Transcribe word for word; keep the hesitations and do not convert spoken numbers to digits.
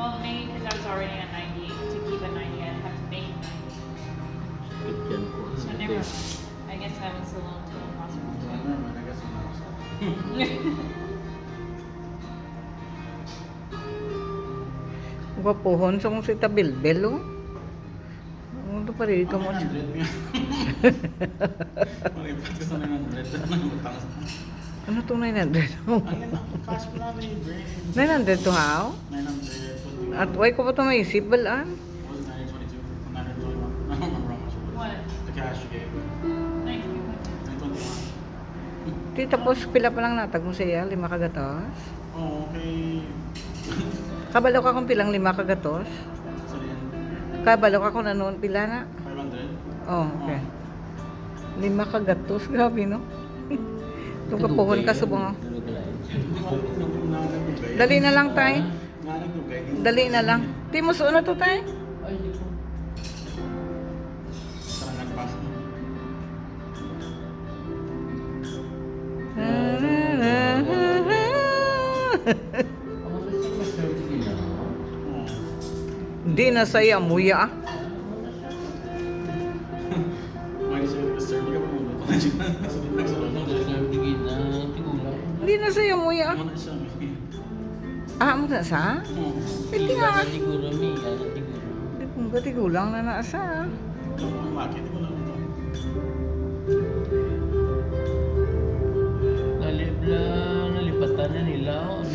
Well, maybe because I was already at ninety-eight, to keep at ninety, I'd have to make ninety. Sakit yan ko. So never mind. I guess I was a little too impossible. Ano naman, nagasumap sa Gwapuhon sa kung si Tabilbil, oh. Ano pa rin ka mo? Nine hundred nga. Mag-ipat ko sa nine hundred. Ang utang sa Ano tong nine hundred? Ang yan, ang cash ko na may brain. Nine hundred to how? Nine hundred twenty-one. At why ko pa ito maisip, balaan? What was it, nine hundred twenty-two? Nine hundred twenty-one? I don't remember how much it was. What? The cash you gave me. Thank you. Nine twenty-one. Ti, tapos pila pa lang natag mo sa iya? Lima ka gatos? Oo, okay. Kabalo ka kung pilang lima ka gatos? Sa yan. Kabalo ka kung ano, pila na? Five hundred? Oh, okay. Lima ka gatos, grabe, no? Itong kapuhon ka subong. Dali na lang, tay. Dali na lang. Ti, musuon na to, tay. Ay, di ko. Sarangan pa. Ang ano siya, mas thirty na, no? Oo. Di na saya muya. May siya, sir, di ka pumunta. Kasi di na sa Ang thirty na, tigulang. Di na saya muya. Ano na siya? Ah, mo na sa? Oo. Pwede nga. Tigulang na siguro, mi. Ano, tigulang. Di kung katigulang na nasa. Ang bakit ko lang ito? Nalibla, nalipatan na nila, oh.